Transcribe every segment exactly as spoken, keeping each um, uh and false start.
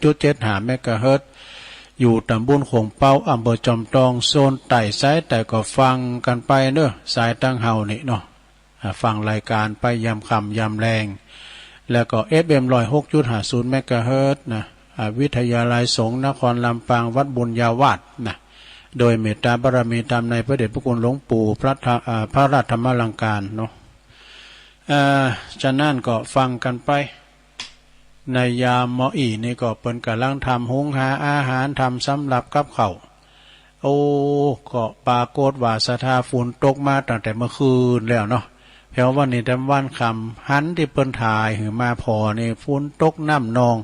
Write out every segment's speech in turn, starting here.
จุดเจ็ดห้าเมกะเฮิรตซ์ อยู่ตำบลโขงเป๊า อำเภอจอมทอง โซนใต้ สายใต้ก็ฟังกันไปเนอะ สายตังเฮานี่เนาะ อ่า ฟังรายการไปยามค่ำยามแลง แล้วก็ เอฟเอ็ม ร้อยหกจุดห้าศูนย์เมกะเฮิรตซ์นะ อ่า วิทยาลัยสงฆ์นครลำปาง วัดบุญญาวาสนะ โดยเมตตาบารมีธรรมในพระเดชพระคุณหลวงปู่พระธร- อ่า พระราชธรรมาลังการเนาะ อ่า ฉะนั้นก็ฟังกันไป ในยามหม้ออี้นี่ก็เปิ้นกำลังทำหุงหาอาหาร ทำสำรับกับข้าว โอ้ ก็ปรากฏว่าศรัทธาฝนตกมาตั้งแต่เมื่อคืนแล้วเนาะ แถววันนี้แถมวันค่ำ หันตี้เปิ้นถ่ายหื้อมาผ่อนี่ ฝนตกน้ำนอง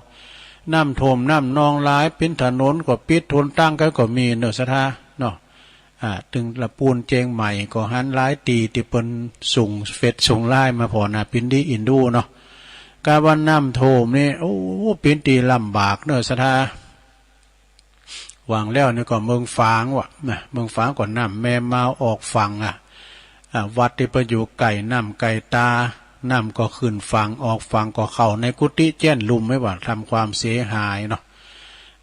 น้ำท่วมน้ำนองหลาย ปิดถนนก็ปิด หนตางก็ ก็มีเนอะศรัทธาเนาะ อ่า ตึงละปูนเจียงใหม่ก็หันหลายตี้ตี้เปิ้นส่งเฟซส่งไลน์มาผ่อนะ เป๋นดีอินดูเนาะ กาว่าน้ำท่วมนี่ โอ้ เป๋นตี้ลำบากเนอะศรัทธา หว่างแล้วนี่ก็เมืองฝางว่ะนะ เมืองฝางก็น้ำแม่เมาออกฝั่งอ่ะ อ่า วัดตี้เปิ้นอยู่ใก้น้ำใก้ตา น้ำก็ขึ้นฝั่งออกฝั่งก็เข้าในกุฏิแจ้นลุ่มไว้ว่า ทำความเสียหายเนาะ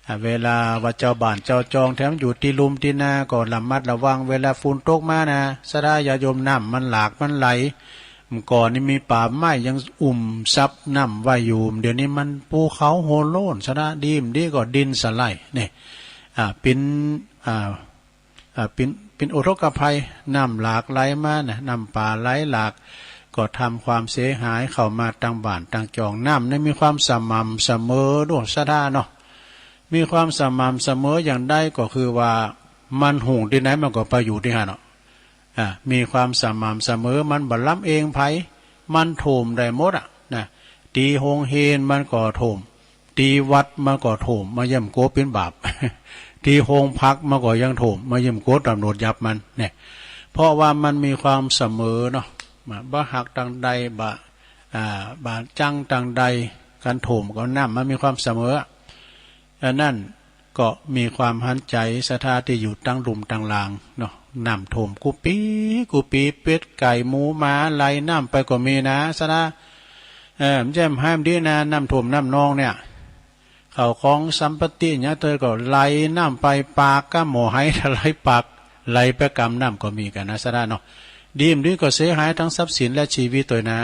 อ่า เวลาว่าเจ้าบ้านเจ้าจองแถมอยู่ตี้ลุ่มตี้นาก็ระมัดระวัง เวลาฝนตกมานะศรัทธาญาติโยม น้ำมันหลากมันไหล เมื่อก่อนนี่มีป่าไม้ยังอุ้มซับน้ำไว้อยู่ เดี๋ยวนี้มันภูเขาโหโล้นศรัทธา ดีบ่ดีก็ดินสไลด์นี่ อ่า เป๋น อ่า อ่า เป๋น เป๋นอุทกภัย น้ำหลากไหลมานะ น้ำป่าไหลหลาก ก็ทำความเสียหายเข้ามาตังบ้านตังจอง น้ำนี่มีความสม่ำเสมอเนอะศรัทธาเนาะ มีความสม่ำเสมออย่างใดก็คือว่ามันหุงตี้ไหนมันก็ไปอยู่ตี้หั้นเนาะ อ่า มีความสม่ำเสมอ มันบ่ลำเอียงไผ มันท่วมได้หมดอะนะ ตี้โฮงเฮียนมันก็ท่วม ตี้วัดมันก็ท่วม มันย่อมกั๋วเป๋นบาป ตี้โฮงพักมันก็ยังท่วม มันย่อมกั๋วตำรวจจับมันเนี่ย เพราะว่ามันมีความเสมอเนาะ บ่หักตังใด บ่ อ่า บ่จังตังใด การท่วมกับน้ำมันมีความเสมอ อันนั้นก็มีความหันใจ๋ศรัทธาตี้อยู่ตังลุ่มตังลางเนาะ น้ำท่วมกู้ปี๋กู้ปี๋ เป็ดไก่หมูหมาไหลน้ำไปก็มีนะศรัทธา เออ มันจะห้ามดีนะ น้ำท่วมน้ำนองเนี่ย ข้าวของสัมปติเนี่ยเธอก็ไหลน้ำไป ปากก็หม้อไหทลายปาก ไหลไปกำน้ำก็มีกั๋นนะศรัทธาเนาะ ดีบ่ดีก็เสียหายทั้งทรัพย์สินและชีวิตตัวยนะ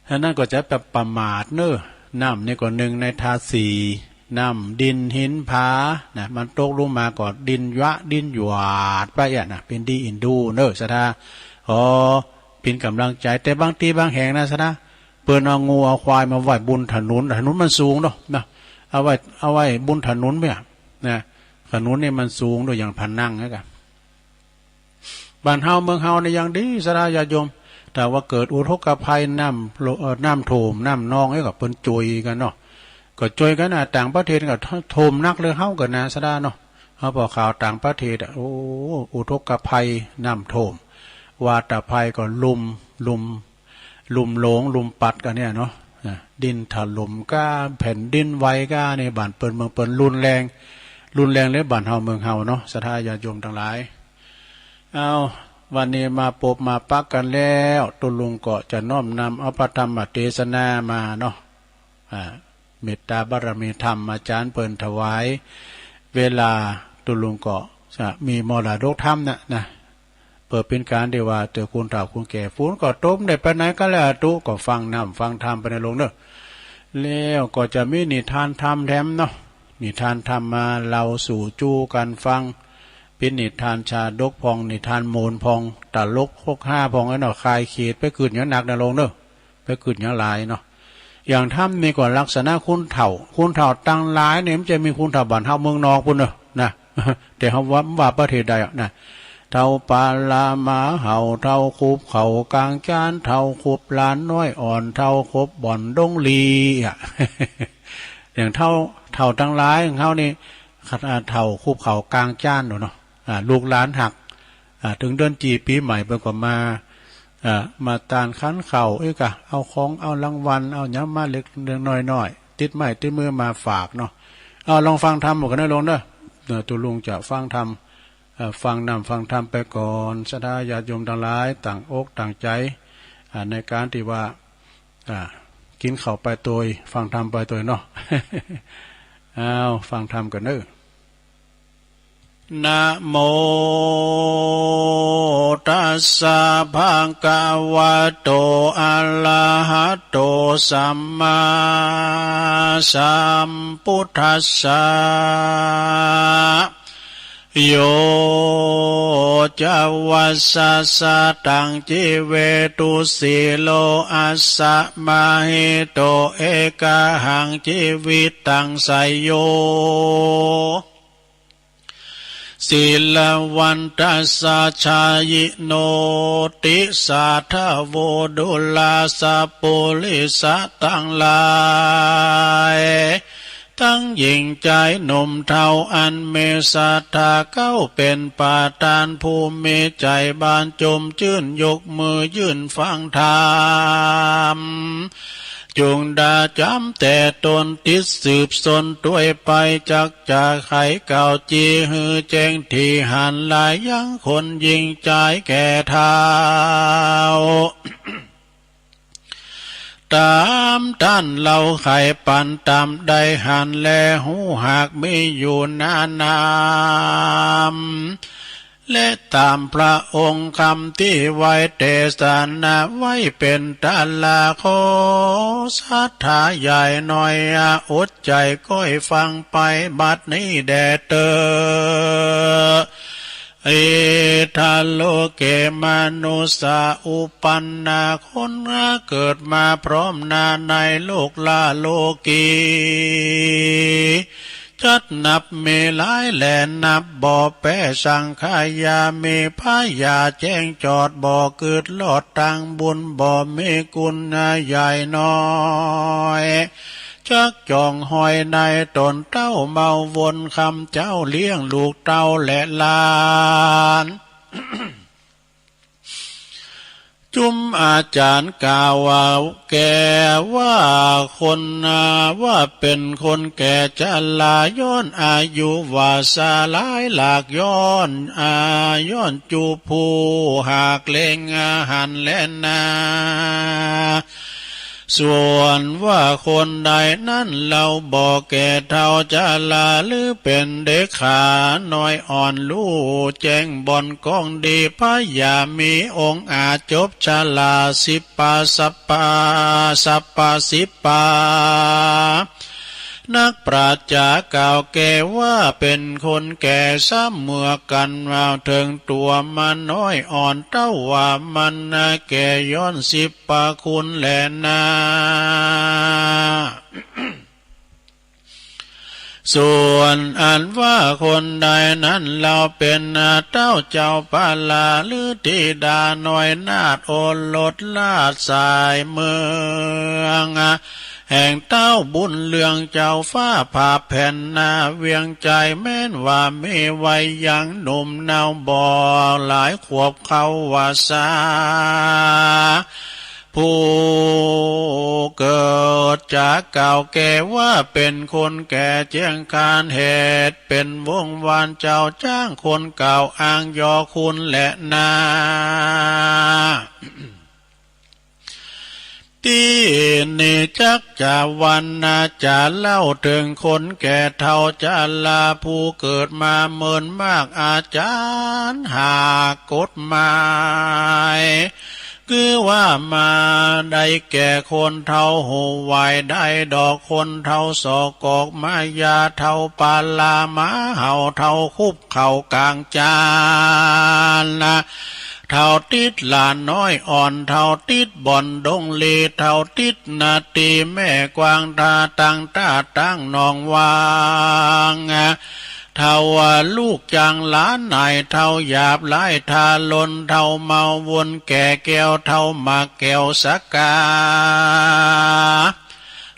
อันนั้นก็จะประมาทเนอะ น้ำนี่ก็หนึ่งในธาตุสี่ น้ำดินหินผานะ มันตกลงมาก็ดินยวะดินหยวาดไปอะนะ เป๋นดีอินดูเนอะศรัทธา ขอเป๋นกำลังใจ๋ แต่บางตี้บางแห่งนะศรัทธา เปิ้นเอางัวเอาควายมาไว้บนถนน ถนนมันสูงเนาะนะ เอาไว้ เอาไว้บนถนนเนี่ยนะ ถนนนี่มันสูงด้วย อย่างผนังนะกะ บ้านเฮาเมืองเฮานี่ยังดีศรัทธาญาติโยม ถ้าว่าเกิดอุทกภัยน้ำ เอ่อ น้ำท่วมน้ำนองนี่ก็เปิ้นจ่วยกั๋นเนาะ ก็จ่วยกั๋นนะ ต่างประเทศก็ท่วมหนักเลย เฮาก็นะศรัทธาเนาะ เฮาพอข่าวต่างประเทศอะ โอ้ อุทกภัยน้ำท่วม วาตภัยก็ลุ่ม ลุ่ม ลุ่มหลงลุ่มปัดกั๋นเนี่ยเนาะ อ่ะ ดินถล่มก้า แผ่นดินไหวก้า นี่บ้านเปิ้นเมืองเปิ้นรุนแรง รุนแรงเลยบ้านเฮาเมืองเฮาเนาะ ศรัทธาญาติโยมตังหลาย เอา วันนี้มาปบมาปะกั๋นแล้ว ตุ๊ลุงก็จะน้อมนำเอาพระธรรมเตสนามาเนาะ อ่า เมตตาบารมีธรรมอาจ๋ารย์เปิ้นถวาย เวลาตุ๊ลุงก็จะมีมรดกธรรมนะ นะ เปิดเป๋นการตี้ว่าเตื้อคนเฒ่าคนแก่ ฝนก็ตกได้ไปไหนก็แล้ว ตุ๊ก็ฟังน้ำฟังธรรมไปนะลุงเนอะ แล้วก็จะมีนิทานธรรมแถมเนาะ นิทานธรรมมาเล่าสู่จู้กั๋นฟัง เป๋นนิทานชาดกพ่อง นิทานโมนพ่อง ตลกฮกฮาพ่อง อันเนาะ คลายเครียด ไปกึ๊ดหยังหนักนะลุงเนอะ ไปกึ๊ดหยังหลายเนาะ อย่างธรรมนี่ก็ลักษณะคนเฒ่า คนเฒ่าตังหลายนี่มันจะมีคนเฒ่าบ้านเฮาเมืองนอกพู้นเนอะ นะ แต่เฮาว่า ว่าประเทศใดอะนะ เฒ่าปาลาหมาเห่า เฒ่าคุบเข่ากลางจาน เฒ่าคุบหลานน้อยอ่อน เฒ่าคุบบ่อนดงลีอะ อย่างเฒ่า เฒ่าตังหลายของเฮานี่ อ่า เฒ่าคุบเข่ากลางจานโดดเนาะ อ่า ลูกหลานฮัก อ่า เถิงเดือนจี่ปี๋ใหม่เปิ้นก็มา อ่า มาตานขันข้าว เอ้ยกะ เอาของ เอารางวัล เอาหยังมาเล็กๆ น้อยๆ ติดไม้ติดมือมาฝากเนาะ เอา ลองฟังธรรมกั๋นนะลุงเนอะ เอ่อ ตุ๊ลุงจะฟังธรรม เอ่อ ฟังน้ำฟังธรรมไปก่อน ศรัทธาญาติโยมตังหลาย ตั้งอกตั้งใจ๋ อ่า ในการตี้ว่า อ่า กิ๋นข้าวไปตวย ฟังธรรมไปตวยเนาะ อ้าว ฟังธรรมกันเนอะ นะโมตัสสะ ภะคะวะโต อะระหะโต สัมมาสัมพุทธัสสะ โย จะวัสสะ สะตัง จีเวตุ สีโล อัสสะ มะหิโต เอกะหัง จีวิตัง ไสโย สีลวันตัสสะ ชายิโน ติสาทะโว ดูราสะ ปุริสะตังหลาย ตังหญิงจายหนุ่มเฒ่า อันมีศรัทธาเก๊าเป๋นประธาน ผู้มีใจ๋บานจมจื้น ยกมือยื่นฟังธรรม จุ่งดาจ๋ำแต่ตน ติดสืบสนตวยไป จักจะไขกล่าวจีหื้อแจ้ง ตี้หันหลายยังคนหญิงจายแก่เฒ่า ต๋ามต้านเล่าไขปัน ต๋ามได้หันแลฮู้ หากมีอยู่นานาม และต๋ามพระองค์คำตี้ไว้เตสนาไว้เป๋นตารา ขอศรัทธาใหญ่น้อย อดใจ๋ก้อยฟังไปบัดนี้แด่เต๊อะ อิทธะโลเก มนุสสาอุปปันนา คนเกิดมาพร้อมหน้าในโลกล้าโลกี จัดนับมีหลายแลนับบ่แป๊ สังขายามี ผญาแจ้งจอด บ่กึ๊ดลอดตางบุญ บ่มีกุณใหญ่น้อย จักจ่องฮอยในต๋นเต้าเมาวน คำเจ้าเลี้ยงลูกเต้าและหลาน จุมอาจ๋ารย์กล่าวว่าแก่ว่าคน ว่าเป๋นคนแก่ชรา ย้อนอายุวาสาหลายหลาก ย้อนอา ย้อนจุผู้หากเล็งอาหารแลนา ส่วนว่าคนใดนั้นเล่าบ่แก่เฒ่าชรา หรือเป๋นเด็กขาน้อยอ่อน ฮู้แจ้งบ่อนกองดี ผญามีองค์อาจจบชรา สิบปาสัปปา สัปปาสิบปา นักปราชญ์กล่าวแก่ว่าเป๋นคนแก่เสมอกั๋น ว่าเถิงตั๋วมาน้อยอ่อนเต้า ว่ามันนาแก่ย้อนสิบปาคุณแลนา ส่วนอันว่าคนใดนั้นเล่าเป๋นเต้าเจ้าปาลา หรือธิดาน้อยนาถโอรสราชสายเมือง แห่งเต้าบุญเรืองเจ้าฟ้าผ่าแผ่นนาเวียงจันทน์ แม้นว่ามีวัยยังหนุ่มเนาบ่หลายขวบเข้าวาสา ผู้เกิดจะกล่าวแก่ว่าเป๋นคนแก่เจียงคาน เหตุเป๋นวงวานเจ้าจ้างคนกล่าวอ้างยอคุณแลนา ตี้นี้จักจะวรรณนาจะเล่าเถิงคนแก่เฒ่าชรา ผู้เกิดมาเมินมาก อาจ๋ารย์หากกฎหมาย คือว่ามาได้แก่คนเฒ่าฮู้ไหวได้ดอก คนเฒ่าสอกอกมายา เฒ่าปาลาหมาเห่า เฒ่าคุบเข่ากลางจาน เฒ่าติดหลานน้อยอ่อน เฒ่าติดบ่อนดงลี เฒ่าติดนาตีแม่กวาง ท่าตั้งท่าตั้งหนองวาง เฒ่าว่าลูกจ้างหลานนาย เฒ่าหยาบหลายทารุณ เฒ่าเมาวนแก่แก้ว เฒ่าหมากแก้วสกา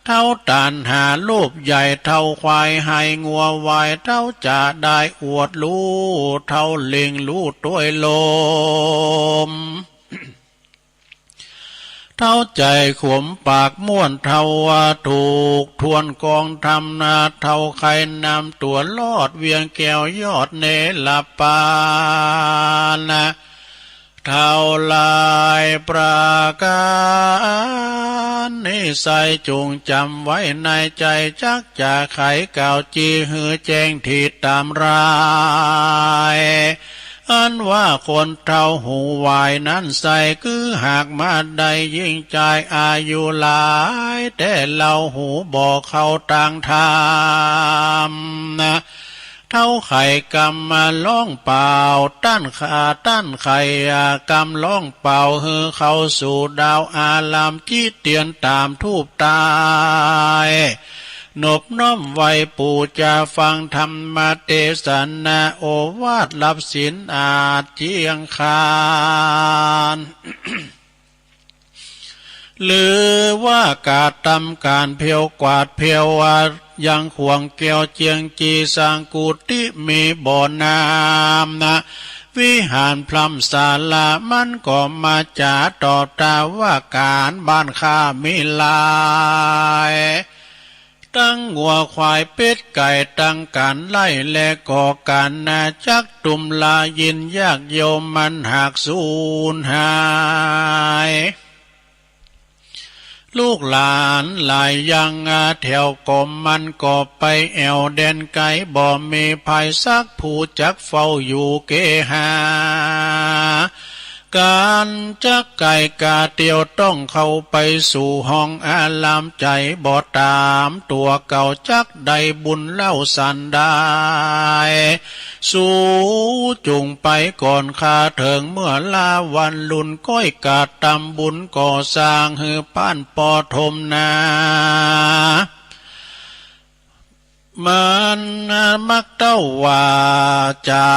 เฒ่าตัณหาโลภใหญ่ เฒ่าควายไฮ่งัววาย เฒ่าจะได้อวดฮู้ เฒ่าเล็งฮู้ตวยลม เฒ่าใจ๋ขมปากม่วน เฒ่าว่าถูกทวนกองธรรมนา เฒ่าใค่นำตั๋วลอดเวียงแก้วยอดเนรปานนา เท่าหลายประการนี้ ใส่จงจำไว้ในใจ จักจะไขกล่าว จี่หื้อแจ้งที่ตำราย อันว่าคนเฒ่าหูวายนั้น ใส่คือหากมาได้ ยิ่งจ่ายอายุหลาย แต่เล่าหูบ่เข้าตางธรรม เฒ่าไขกำมาล่องเป่า ต้านขา ต้านไขกำล่องเป่า หื้อเข้าสู่ดาวอาราม จิเตียนตามทูปตาย นบน้อมไหว้ปู่จา ฟังธรรมเทศนา โอวาทรับศีลอาจเจียงคาน หรือว่ากระทำการเพียวกวาดเพียวว่า ยังขวางแก้วเจียงจี สร้างกุฏิมีบ่อน้ำนะ วิหารพร่ำศาลา มันก็มาจ๋าตอบตาว่า ก๋านบ้านข้ามีหลาย ตั้งงัวควายเป็ดไก่ ตั้งก๋านไร่และก่อก๋านนา จักตุ้มลายินยากโยม มันหากสูญหาย ลูกหลานหลายยังอาแถวกลม มันก็ไปแอ่วแดนไกล บ่มีไผสักผู้จักเฝ้าอยู่เกหา ก๋านจักไกลกาเตียว ต้องเข้าไปสู่ห้องอาราม ใจ๋บ่ตามตัวเก่า จักได้บุญเล่าสันใด สูจุ่งไปก่อนข้าเถิง เมื่อลาวันลุน ก้อยกระทำบุญก่อสร้าง หื้อบ้านปฐมนา มันมักเต้าว่าจ๋า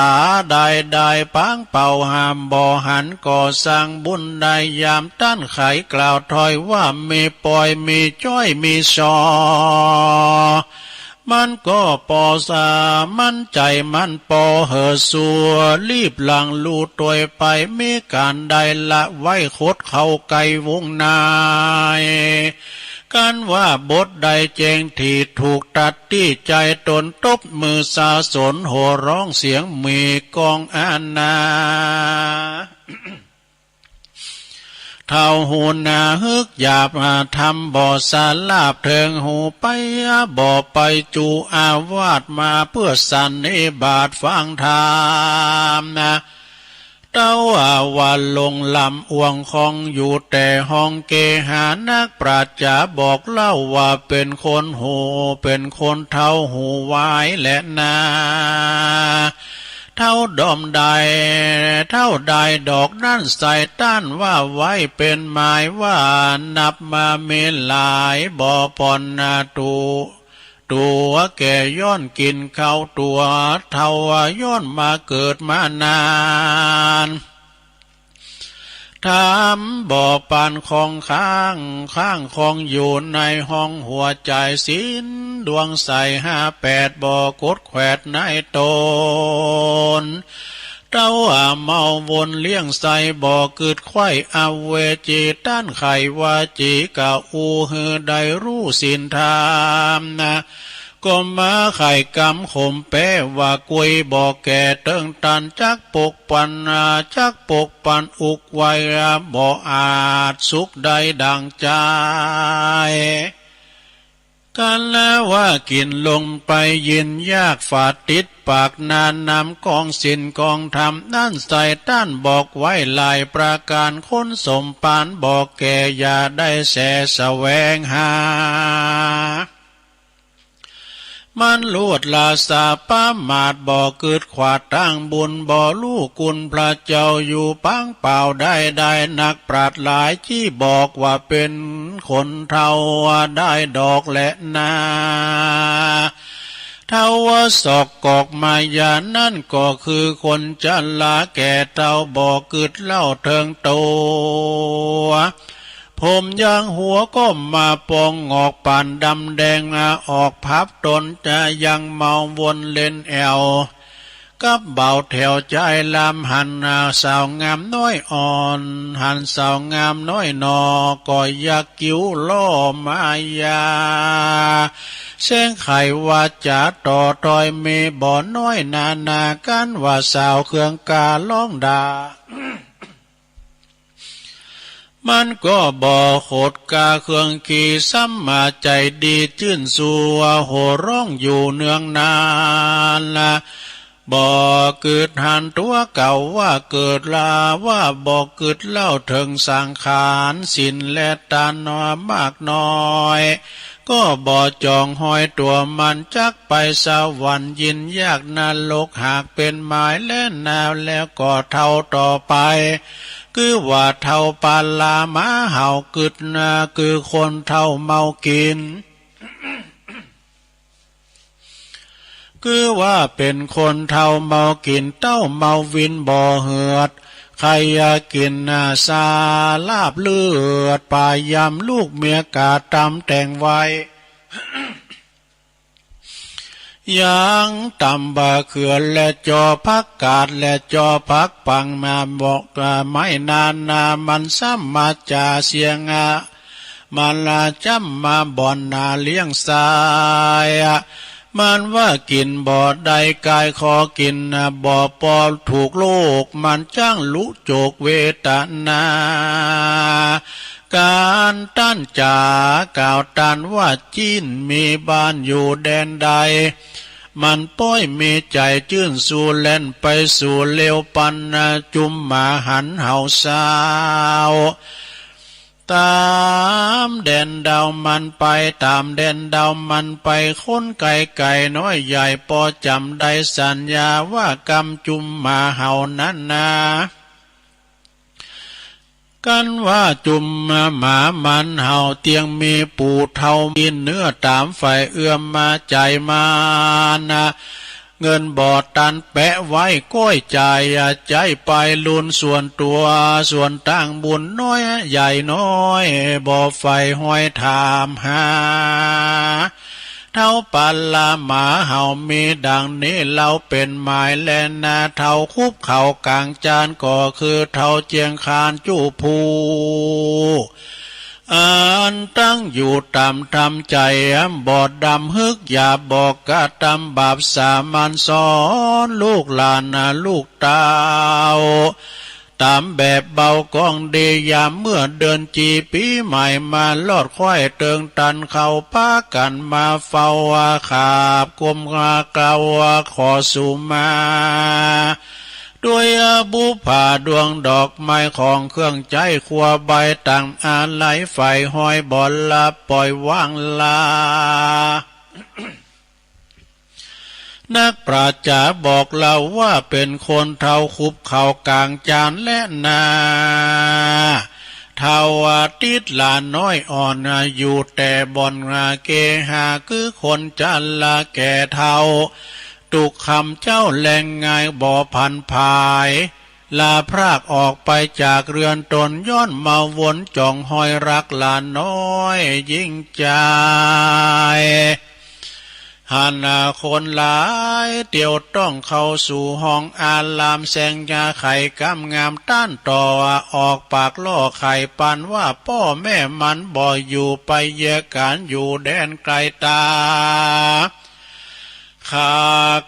ได้ได้ปางเป่า ห้ามบ่หัน ก่อสร้างบุญได้ ยามต้านไขกล่าวถ้อยว่า มีปอยมีจ้อยมีซอ มันก็ปอสามัญใจ๋ มันปอเห่อสัว รีบหลังลู่ตวยไป มีก๋านได้ละไว้ ขดเข้าใก้วงใน กันว่าบทใดแจ้งที่ ถูกตัดตี้ใจ๋ตน ตบมือสาสน หัวร้องเสียงมีก้องอาณา เฒ่าหูหนาฮึกหยาบ ธรรมบ่สาลาบ เถิงหูไปบ่ไป จูอาวาสมาเปื้อสันนิบาตฟังธรรมนะ เต้าว่าลงลำอ่วงคอง อยู่แต่ห้องเกหา นักปราชญ์จ๋าบอกเล่าว่า เป๋นคนหู เป๋นคนเฒ่าหูวายแลนา เฒ่าดอมได้ เฒ่าได้ดอกนั้น ใส่ต้านว่าไว้เป๋นหมายว่า นับมามีหลายบ่ผ่อนนา ตู ตั๋วแก่ย้อนกิ๋นข้าว ตั๋วเฒ่าย้อนมาเกิดมานาน ธรรมบ่ปานคองค้าง ค้างคองอยู่ในห้องหัวใจ๋ ศีลดวงใสห้าแปด บ่กดแขวดในตน เต้าเมาวนเลี้ยงใส่ บ่กึดไขว่อเวจี ต้านไขว่าจีกะอู้ หื้อได้ฮู้ศีลธรรมนะ ก็มาไขกำขมแปะว่า กุยบ่แก่เติงตัน จักปกปัน จักปกปันอุกไว้ บ่อาจสุขได้ดั่งใจ๋ กันแล้วว่ากิ๋นลงไปยินยาก ฝาดติดปากนาน นำกองศีลกองธรรมนั้นใส่ ต้านบอกไว้หลายประก๋าน คนสมภารบ่แก่อย่าได้แสแสวงหา มันลวดลาสาประมาท บ่กึดขวาดตางบุญ บ่ฮู้คุณพระเจ้า อยู่ปางเปล่าได้ได้ นักปราชญ์หลายจี้บอกว่า เป๋นคนเฒ่าได้ดอกแลนา เฒ่าศอกกอกมายา นั้นก็คือคนชราแก่เฒ่า บ่กึดเล่าเถิงตั๋ว ผมยางหัวก็มาปองงอก ป่านดำแดงออกพับตน จะยังเมาวนเล่นแอ่ว กับบ่าวแถวใจ๋ลำ หันสาวงามน้อยอ่อน หันสาวงามน้อยหน่อ ก็อยาก กิ่วล่อมายา แสงไขวาจ๋าต่อตอย มีบ่น้อยนานา กันว่าสาวเครื่องกาล้องด่า มันก็บ่โขดกาเครื่องขี้ซ้ำมา ใจ๋ดีจื้นชูหัวร้องอยู่เนืองนาน บ่กึ๊ดหันตั๋วเก่าว่าเกิดลา ว่าบ่กึ๊ดเล่าเถิงสังขารศีลและตานมากน้อย ก็บ่จองฮอยตั๋วมันจักไปสวรรค์ ยินยากนรกหากเป๋นหมายแลนา แล้วก็เฒ่าต่อไป คือว่าเฒ่าปาลาหมาเห่ากึ๊ดนา คือคนเฒ่าเมากิ๋น คือว่าเป๋นคนเฒ่าเมากิ๋น เต้าเมาวินบ่เหือด ใค่อยากกิ๋นนาสาลาบเลือด ปายำลูกเมียกาตำแต่งไว้ ยังตำบ่าเขือและจอผักกาดและจอผักปังมาบอก อ่า ไม้นานา มันซ้ำมาจ่าเสียง อ่า มันละจ้ำมาบ่อนนาเลี้ยงสาย อ่า มันว่ากิ๋นบ่ได้กายขอกิ๋น อ่า บ่ปอถูกโลก มันจ้างลุโจกเวทนา การต้านจ๋ากล่าวต้านว่า จีนมีบ้านอยู่แดนใด มันป้อยมีใจ๋จื้นชูแล่นไปสู่เลวปัน จุมหมาหันเห่าซาว ต๋ามแดนดาวมันไป ต๋ามแดนดาวมันไป คนไก๋ไก๋น้อยใหญ่ปอจ๋ำได้สัญญาว่า กำจุมหมาเห่านั้นนา กันว่าจุมหมามันเห่าเตียงมีปู่เฒ่ากิ๋นเนื้อต๋ามฝ่ายเอื้อมมาใจ๋มานา เงินบ่ตันแปะไว้ก้อยจ่าย ใจ๊ไปลุนส่วนตั๋ว ส่วนต่างบุญน้อยใหญ่น้อย บ่ใฝ่ฮอยถามหา เฒ่าปาลาหมาเห่ามีดังนี้ เล่าเป๋นหมายแลนา เฒ่าคุบเข่ากลางจาน ก็คือเฒ่าเจียงคานจุผู้ อันตั้งอยู่ต๋ามธรรมใจ๋ บ่ดำฮึกหยาบ บ่กระตำบาปสามัญ สอนลูกหลานลูกเต้า ต๋ามแบบเบากองดี ยามเมื่อเดือนจีปีใหม่มา ลอดควายเติงตันเข้า ปากั๋นมาเฝ้าว่า ขาบกลมกล่าวว่า ขอสุมา ด้วยบุปผาดวงดอกไม้ของเครื่องใจ๊ครัว ใบต่างอาลัย ใฝ่ฮอยบ่หลับปล่อยว่างลา นักปราชญ์บอกเล่าว่า เป๋นคนเฒ่าคุบเข่ากลางจานแลนา เฒ่าติดหลานน้อยอ่อน อยู่แต่บ่อนเกหา คือคนชราแก่เฒ่า ตุกข์คำเจ้าแลงง่ายบ่ผันผาย ลาพรากออกไปจากเรือนต๋น ย้อนมาวนจ่องฮอยรักหลานน้อยยิ่งใจ๋ หันคนหลายเตียวต้องเข้าสู่ห้องอาราม แสงยาไขกำงามต้านต่อ ออกปากล่อไขปันว่า ป้อแม่มันบ่อยู่ไปเยียะก๋านอยู่แดนไกลต๋า ข้า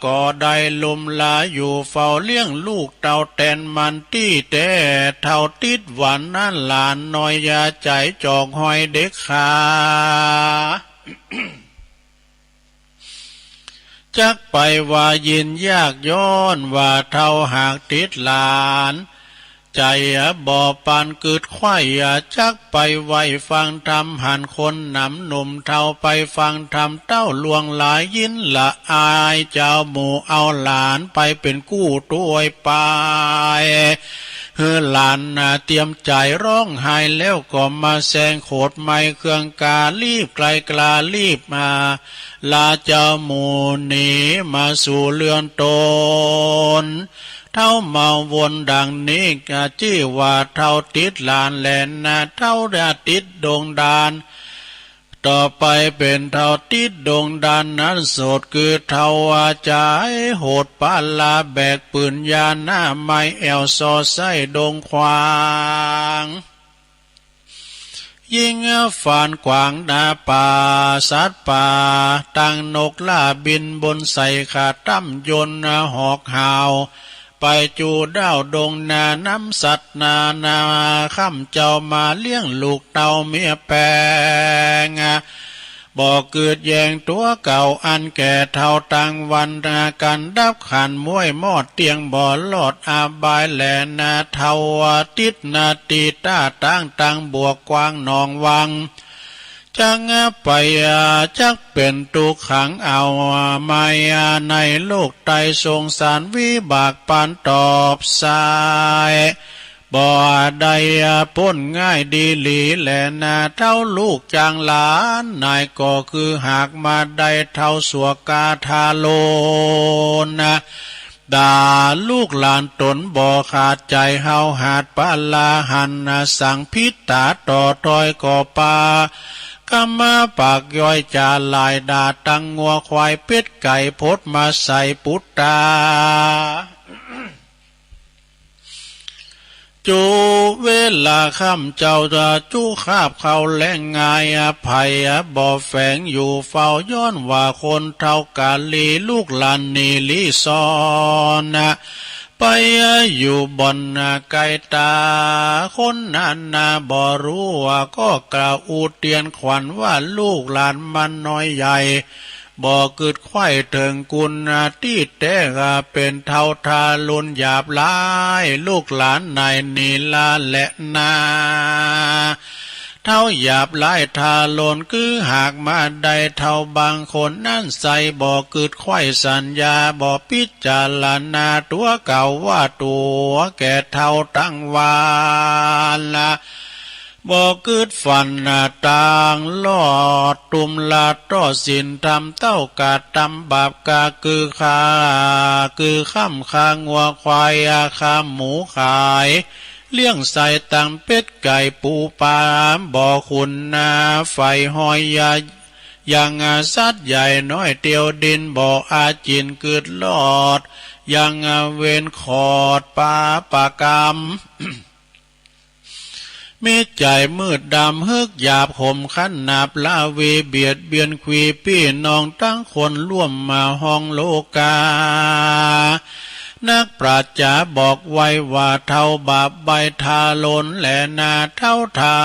ก็ได้ลุมลาอยู่เฝ้าเลี้ยงลูกเต้าแตนมันตี้แต๊ เฒ่าติดหวันนั้นหลานน้อยอย่าใจ๋จอกฮอยเด็กขา จักไปว่ายินยากย้อนว่าเฒ่าหากติดหลาน ใจ๋บ่ปานกึ๊ดไขว้ จักไปไหว้ฟังธรรม หันคนหนำหนุ่มเฒ่าไปฟังธรรม เต้าหลวงหลายยินละอาย เจ้าหมู่เอาหลานไปเป๋นกู้ตวยไป หื้อหลานเตรียมใจ๋ร้องไห้ แล้วก็มาแซงโขดไม้เครื่องกา รีบไกลกล้ารีบมา ลาเจ้าหมู่หนีมาสู่เรือนต๋น เฒ่ามาวนดังนี้ จื้อว่าเฒ่าติดหลานแลนา เฒ่าได้ติดดงดาน ต่อไปเป๋นเฒ่าติดดงดานนั้นโสด คือเฒ่าว่าใจ๋โหดปาลา แบกปืนยาหน้าไม้แอ่วซอไส้ดงขวาง ยิงฟานขวางหน้าป่าสัตว์ป่า ตั้งนกล่าบินบนใส่ขาตั้มยนต์หอกหาว ไปจูดาวดงนาน้ำสัตว์นานา ข้ามเจ้ามาเลี้ยงลูกเต้าเมียแปง บ่กึดแย่งตัวเก่าอันแก่เฒ่าตังวัน กันดับขันม้วยมอดเตียงบ่รอดอบายแลนา เฒ่าติดนาตีต้าตั้งตังบวกกว้างหนองวัง จักไปจักเป็นตุกขังเอา มายาในโลกไตสงสารวิบากปานตอบสาย บ่ได้ป๊นง่ายดีหลีแลนา เฒ่าลูกจางหลานนายก็คือหากมาได้เฒ่าสัวกาทาโลน ด่าลูกหลานตนบ่ขาดใจ เฮาหาดปาลาหัน สังพิษตาต่อถอยก็ปา กำมาปากย่อยจาหลายด่า ตังงัวควายเป็ดไก่พดมาใส่ปุตตา จุเวลาค่ำเจ้าจะจุคาบเข้าแลงงาย ไผบ่แฝงอยู่เฝ้า ย้อนว่าคนเฒ่ากาลี ลูกหลานหนีลี้ซ่อน ไปอยู่บ่อนไกลตา คนนั้นนาบ่ฮู้ว่าก็กล่าวอุเตียนขวัญว่า ลูกหลานมันน้อยใหญ่ บ่กึดไขว้เถิงกุณตี้แต๊ เป็นเฒ่าทารุณหยาบหลาย ลูกหลานนายนีลาแลนา เฒ่าหยาบหลายทารุณ คือหากมาได้เฒ่าบางคนนั้นใส่ บ่กึดไขว้สัญญา บ่พิจารณาตัวเก่าว่าตั๋วแก่เฒ่าตังวัน บ่กึดฝันตางลอด ตุ้มลาดต่อศีลธรรม เต้ากาตำบาปกา คือฆ่า คือค่ำฆ่างัวควาย ฆ่าหมูขาย เลี้ยงใส่ตังเป็ดไก่ปูปลา บ่ขุนนา ไฟห้อยยา ยังสัตว์ใหญ่น้อยเตียวดิน บ่อาจินกึดลอด ยังเวรขอดปาปากรรม มีใจมืดดำ เฮิกหยาบขมขันหนาบ ละเวเบียดเบียน ขวีปี้น้องตังคนร่วมมาห้องโลกา นักปราชญ์บอกไว้ว่า เฒ่าบาปใบทารุณแลนา เฒ่าทา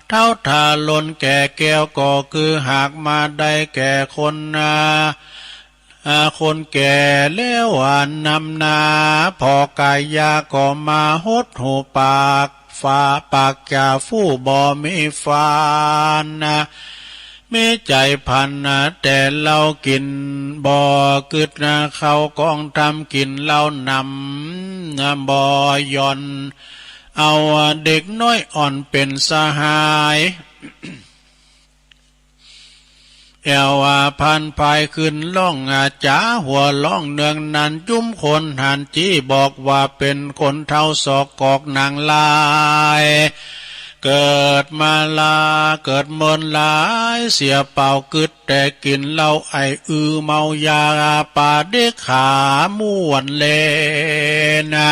เฒ่าทารุณแก่แก้ว ก็คือหากมาได้แก่คนนา อ่า คนแก่แล้วอันนำนา พอกายาก็มาหดหูปาก ฝ่าปากจ่าฟู่บ่มีฟันนะ มีใจพันนะ แต่เหล้ากินบ่กึดนะ เข้ากองทำกินเหล้านำนะ บ่หย่อน เอาเด็กน้อยอ่อนเป็นสหาย แอวว่าพันพายขึ้นร้องอาจ๋า หัวร้องเนืองนั้น จุ้มคนหันจี้บอกว่า เป็นคนเฒ่าศอกกอกหนังลาย เกิดมาลา เกิดเมินหลาย เสียเปล่ากึดแต่กินเหล้า ไออือเมายา ปาเด็กขาม่วนเลนะ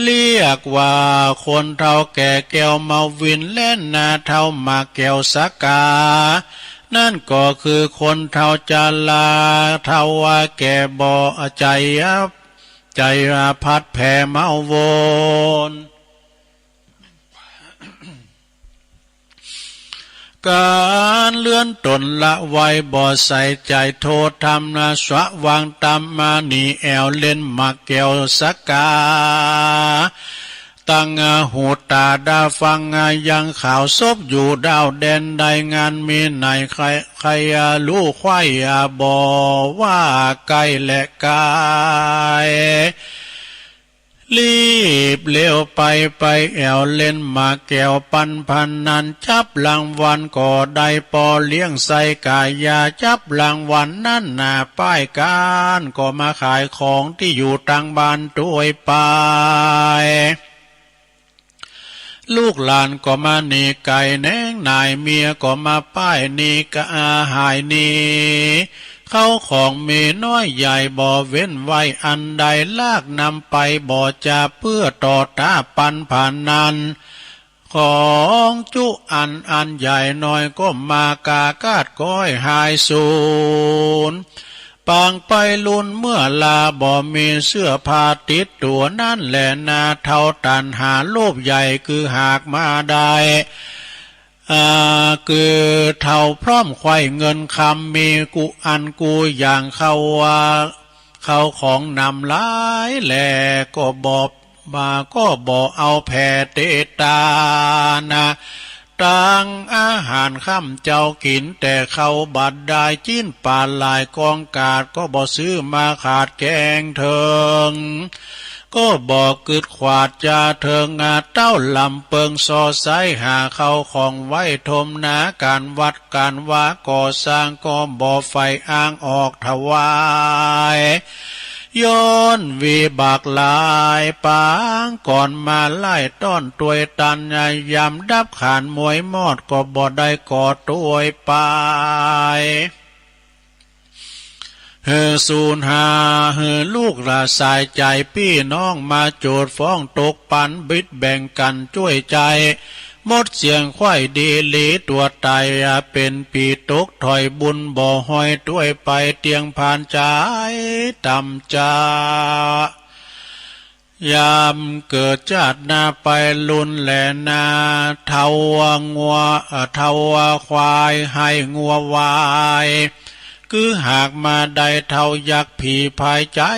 เรียกว่าคนเฒ่าแก่แก้วเมาวิน และนาเฒ่าหมากแก้วสกา นั่นก็คือคนเฒ่าจารา เฒ่าว่าแก่บ่ใจ ใจพัดแผ่เมาวน การเลื่อนตนละไว้บ่ใส่ใจโทษธรรมนะ สะวางตามมานี่แอวเล่นหมากแก้วสกา ตั้งหูตาดาฟังยังข่าวศพอยู่ดาวแดนใด งานมีไหนใครใครรู้ไขว้บ่ว่าใกล้และไกล รีบเร็วไป ไปแอวเล่นหมากแก้วปันพนัน จับรางวัลก็ได้ปอเลี้ยงใส่กายา จับรางวัลนั้นหนาป้ายการ ก็มาขายของที่อยู่ตางบ้านตวยไป ลูกหลานก็มาหนีไก่แหนง นายเมียก็มาป้ายหนีกะหายหนี เข้าของมีน้อยใหญ่บ่เว้นไว้อันใด ลากนำไปบ่จะเพื่อต่อต้าปันพนัน ของจุอันอันใหญ่น้อยก็มากากาดก้อยหายสูญ ปางไปลุนเมื่อลาบ่มีเสื้อผ้าติดตัวนั้นแหละนา เฒ่าตัณหาโลภใหญ่คือหากมาได้ อ่า คือเฒ่าพร้อมไขว่เงินคำมีกุอันกุอย่าง เขาว่า เขาของนำหลายแล ก็บ่ บ่าก็บ่เอาแผ่เตตานา ตังอาหารค่ำเจ้ากินแต่เขาบัดได้ จิ๊นปลาหลายกองกาด ก็บ่ซื้อมาขาดแกงเถิง ก็บ่กึดขวาดจาเถิง อาเต้าลำเปิงซอไซหาเขาของไว้ทมนา ก๋านวัดก๋านวาก่อสร้าง ก็บ่ใฝ่อ้างออกถวาย ย้อนวิบากหลายปางก่อนมาไล่ต้อนตวยตัน ยามดับขานมวยมอด ก็บ่ได้ก่อตวยไป หื้อสูญหา หื้อลูกหลานสายใจ๋ปี้น้องมาโจทย์ฟ้องตกปัน บิดแบ่งกั๋นจ้วยใจ๋ หมดเสี้ยงไขว่ดีหลีตั๋วต๋าย เป๋นปี๋ตกถอยบุญบ่ห้อยตวยไป เตียงผ่านจ๋ายต่ำจ๊า ยามเกิดจาติหน้าไปลุนแลนา เฒ่างัว เอ่อ เฒ่าควายไห้งัววาย คือหากมาได้เฒ่ายักษ์ผีพายใจ๋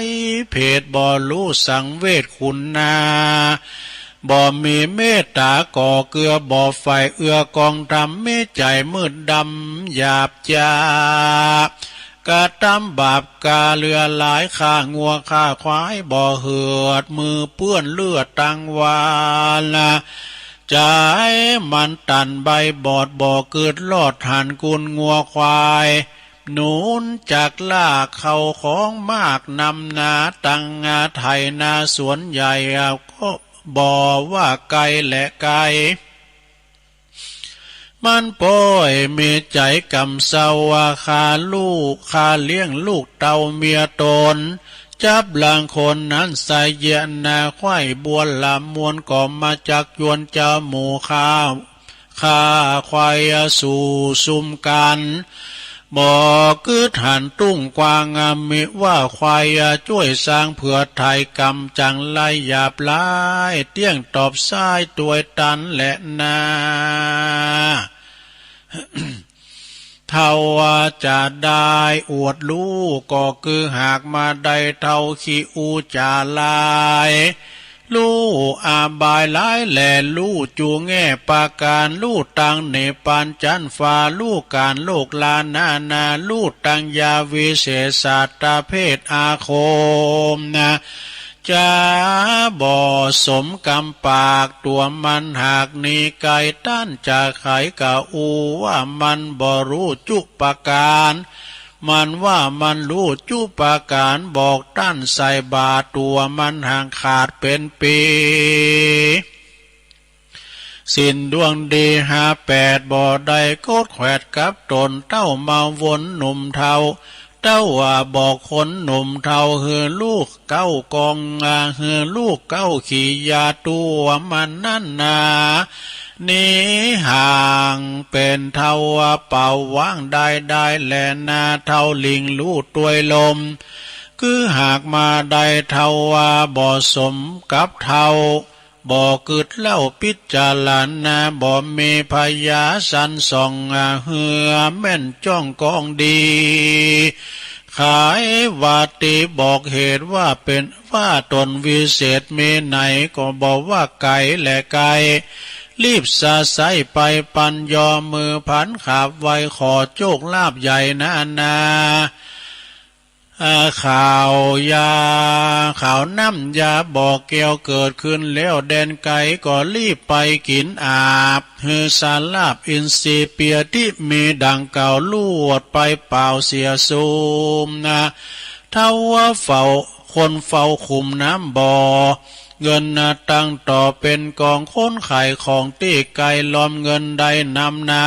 เพศบ่ฮู้สังเวชคุณนา บ่มีเมตต๋าก่อเกื้อ บ่ใฝ่เอื้อกองธรรม มีใจ๋มืดดำหยาบจ๊า กระตำบาปก๋าเหลือหลาย ฆ่างัวฆ่าควายบ่เหือด มือเปื้อนเลือดตังวาละ ใจ๋มันตันใบบอด บ่กึดรอดหันกุนงัวควาย หนุนจักล่าเข้าของมากนำนา ตังไถนาสวนใหญ่ ก็บ่ว่าไกลและไกล มันป้อยมีใจ๋กำเศร้าว่า ข้าลูก ข้าเลี้ยงลูกเต้าเมียต๋น จับลางคนนั้นใส่เยียะนา ไขว่บัวละมวล ก็มาจักยวนเจ้าหมู่ข้า ข้าไขว่สู่ซุมกั๋น บ่กึดหันตุ้งกว้าง มิว่าไขว่จ้วยสร้างเผื่อไถ่กรรม จั่งไล่หยาบหลาย เตี้ยงตอบซ้ายตวยตันแลนา เฒ่าว่าจะได้อวดลูก ก็คือหากมาได้เฒ่าขี้อู้จ๋าหลาย ฮู้อบายหลายแล ฮู้จูแง่ประก๋าน ฮู้ตังเนปานจันฟ้า ฮู้ก๋านโลกลานานา ฮู้ตังยาวิเศษสัตตะเพศอาคมนา จะบ่สมกำปากตั๋วมันหากหนีไกล ต้านจะไขกะอู้ว่ามันบ่ฮู้จุประก๋าน มันว่ามันฮู้จุประก๋าน บอกต้านใส่บาตั๋วมันหากขาดเป๋นปี ศีลดวงดีห้าแปด บ่ได้โกดแขวดกับต๋น เต้ามาวนหนุ่มเฒ่า เต้าว่าบอกคนหนุ่มเฒ่า หื้อลูกเก๊ากอง อ่า หื้อลูกเก๊าขี่ยาตั๋วมันนั้นนา หนีห่างเป๋นเฒ่าว่าเป่าว้างได้ได้แลนา เฒ่าหลิงฮู้ตวยลม คือหากมาได้เฒ่าว่าบ่สมกับเฒ่า บ่กึดเล่าพิจารณา บ่มีพยาสันส่อง เหือแม่นจ้องกองดี ไขว่าติบอกเหตุว่าเป๋นว่าต๋นวิเศษมีไหน ก็บ่ว่าไกลและไกล รีบสะใสไปปันย่อมือผันขาบไหว้ขอโจคลาภใหญ่นานา อ่า ข่าวยา ข่าวน้ำยาบ่อแก้วเกิดขึ้นแล้วแดนไกล ก็รีบไปกิ๋นอาบ หื้อสาลาบอินทรีย์เปียที่มีดังกล่าว ลูดไปเป่าเสียซุมนา เฒ่าว่าเฝ้า คนเฝ้าขุมน้ำบ่อ เงินนาตั้งต่อเป๋นกอง คนขายของตี้ไกลล้อมเงินได้นำนา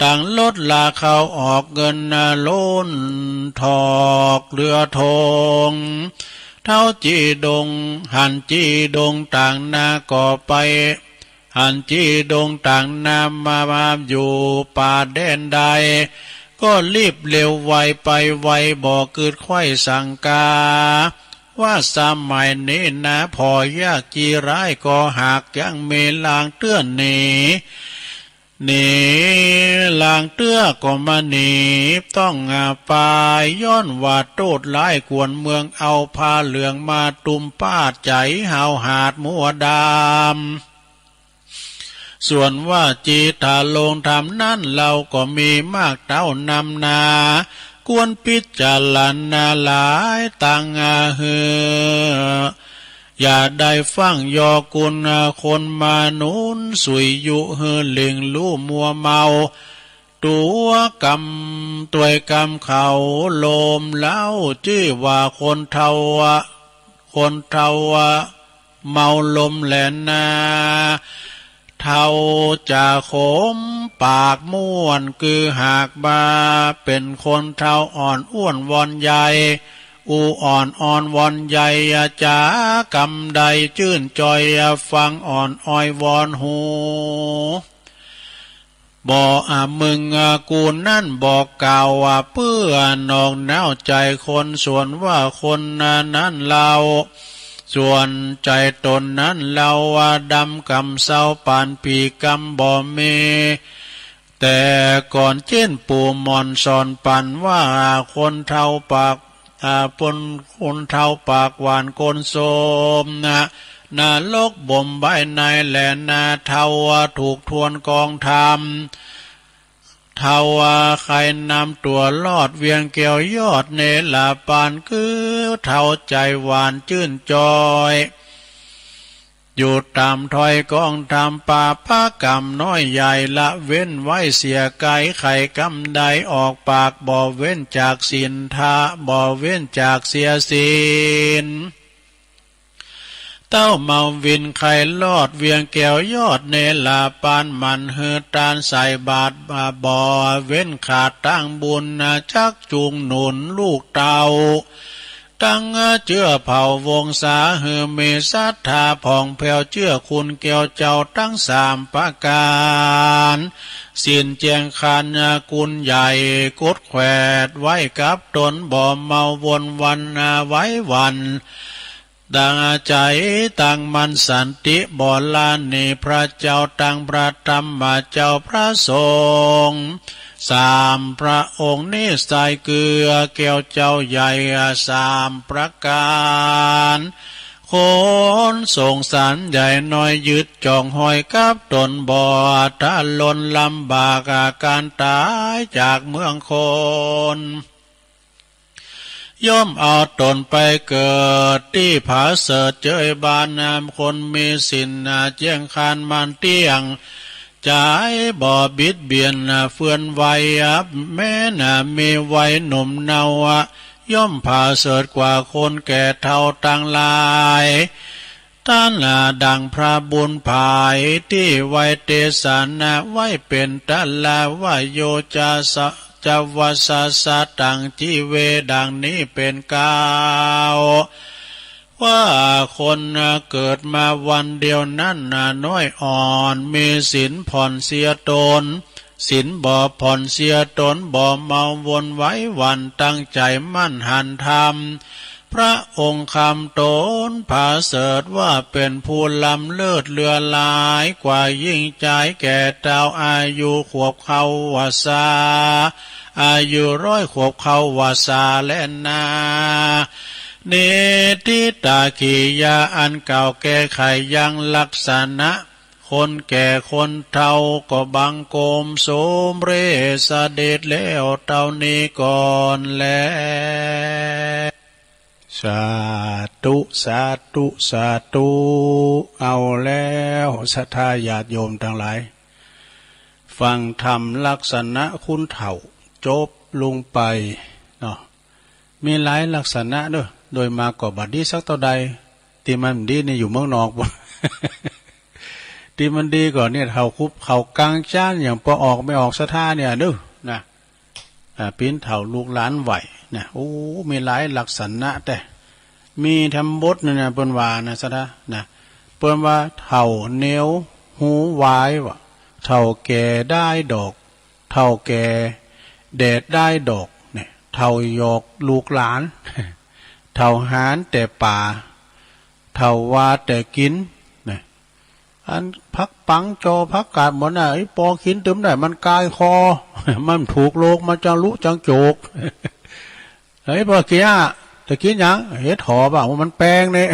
ตังลดลาเข้าออกเงินนาล้นถอกเรือธง เฒ่าจีดง หันจีดงต่างนาก็ไป หันจีดงต่างนามาอยู่ป่าแดนใด ก็รีบเร็วไวไปไว บ่กึดไขว้สังกา ว่าสมัยนี้นะ ผ่อยากจีร้ายก็หาก ยังมีลางเตื้อหนี หนี ลางเตื้อก็มาหนี ต้องอาปาย ย้อนว่าโทษร้ายกวนเมือง เอาผ้าเหลืองมาตุ้มปาด ใจ๋หาวหาดมัวดำ ส่วนว่าจีถาลงธรรมนั้น เราก็มีมากเต้านำนา ควรพิจารณาหลายตังอาหือ อย่าได้ฟังยอกุณคนมาหนุน สุยยุหื้อหลิงลู่มัวเมา ตั๋วกำ ตวยกำเขาลมเล้า จื้อว่าคนเฒ่า คนเฒ่า เมาลมแลนา เฒ่าจะขมปากม่วน คือหากบ่า เป็นคนเฒ่าอ่อนอ้วนวอนใหญ่ อูอ่อนอ่อนวอนใหญ่ จ๋ากำใดจื้นจ่อย ฟังอ่อนอ้อยวอนหู บ่อามึงอากูนั้นบอกกล่าวว่า เปื้อนอกหนาวใจคน ส่วนว่าคนนั้นเล่า ส่วนใจตนนั้นเล่าว่า ดำกำเซาปานผีกำบ่มี แต่ก่อนเจ้นปู่หม่อนสอนปันว่า คนเฒ่าปาก อ่า ปนคนเฒ่าปากหวานคนโสมนะ นรกบ่มใบในแลนา เฒ่าว่าถูกทวนกองธรรม เฒ่าว่าใครนำตั๋วรอด เวียงแก้วยอดเนรปาน คือเฒ่าใจหวานจื้นจ่อย อยู่ต๋ามถ้อยกองธรรม ปาปะกรรมน้อยใหญ่ละเว้นไว้เสียไกล ใครกำใดออกปาก บ่เว้นจากศีลทะ บ่เว้นจากเสียศีล เต้าเมาวินใครรอด เวียงแก้วยอดเนรปาน หมั่นหื้อตานใส่บาตร บ่เว้นขาดตั้งบุญ จักจูงหนุนลูกเต้า ตั้งเจื้อเผ่าวงศา หื้อมีศรัทธาผ่องแผ้ว เจื้อคุณแก้วเจ้าตั้งสามประก๋าน ศีลแจ้งคันคุณใหญ่ กดแขวดไว้กับตน บ่เมาวนวันไหวหวั่น ตั้งใจ๋ตั้งมั่นสันติ บ่ละหนีพระเจ้าตั้งพระธรรมเจ้าพระสงฆ์ สามพระองค์นี้ใส่เกื้อแก้วเจ้าใหญ่สามประก๋าน คนสงสารใหญ่น้อย ยึดจ่องห้อยกับตน บ่ทะลนลำบากอาการต๋ายจากเมืองคน ย่อมเอาตนไปเกิดตี้ผาเสริฐเจยบาน คนมีศีลแจ้งคันมั่นเตี้ยง ใจ๋บ่บิดเบียนเฟื่อนไหว แม้นมีวัยหนุ่มเนา ย่อมผาเสริฐกว่าคนแก่เฒ่าตังหลาย ต้านดังพระบุญผาย ตี้ไว้เตสนาไว้เป๋นตะลาวะโย จะสะ จะวัสสะตัง จีเว ดังนี้เป๋นกล่าว ว่าคนเกิดมาวันเดียวนั้นน้อยอ่อน มีศีลผ่อนเสียตน ศีลบ่ผ่อนเสียตน บ่เมาวนไหวหวั่น ตั้งใจ๋มั่นหันธรรม พระองค์คำตนผาเสริฐว่าเป๋นผู้ล้ำเลิศเลือหลายกว่ายิ่งจายแก่เฒ่า อายุขวบเข้าวัสสา อายุร้อยขวบเข้าวัสสาแลนา นิทธิตากิริยาอันกล่าวแก้ไขยังลักษณะ คนแก่คนเฒ่าก็บังคมสมเร็จเสด็จแล้วเต้านี้ก่อนแล สาธุ สาธุ สาธุ เอาแล้วศรัทธาญาติโยมตังหลาย ฟังธรรมลักษณะคนเฒ่าจบลงไปเนาะ มีหลายลักษณะเด้อ โดยมากก็บ่ดีสักเต้าใด ตี้มันดีนี่อยู่เมืองนอก ตี้มันดีก็เนี่ย เฒ่าคุบเข้ากลางจ้าน อย่างปอออกไม่ออกศรัทธาเนี่ยเด้อนะ อ่า เป๋นเฒ่าลูกหลานไหวนะ โอ้ มีหลายลักษณะแต๊ มีธรรมบทนั่นนะ เปิ้นว่านะศรัทธานะ เปิ้นว่าเฒ่าเหนียวหูวายว่ะ เฒ่าแก่ด้ายดอก เฒ่าแก่ แดดได้ดอกเนี่ย เฒ่าหยอกลูกหลาน เฒ่าหานแต่ป่า เฒ่าว่าแต่กินเนี่ย อันผักปังจอผักกาดหมดน่ะ ไอ้ปอกินตึมได้ มันกายคอ มันถูกโลก มันจังลุจังโจก เฮ้ย ปอกินอ่ะ จะกินหยัง เห็ดหอมอ่ะ มันแปงเนี่ย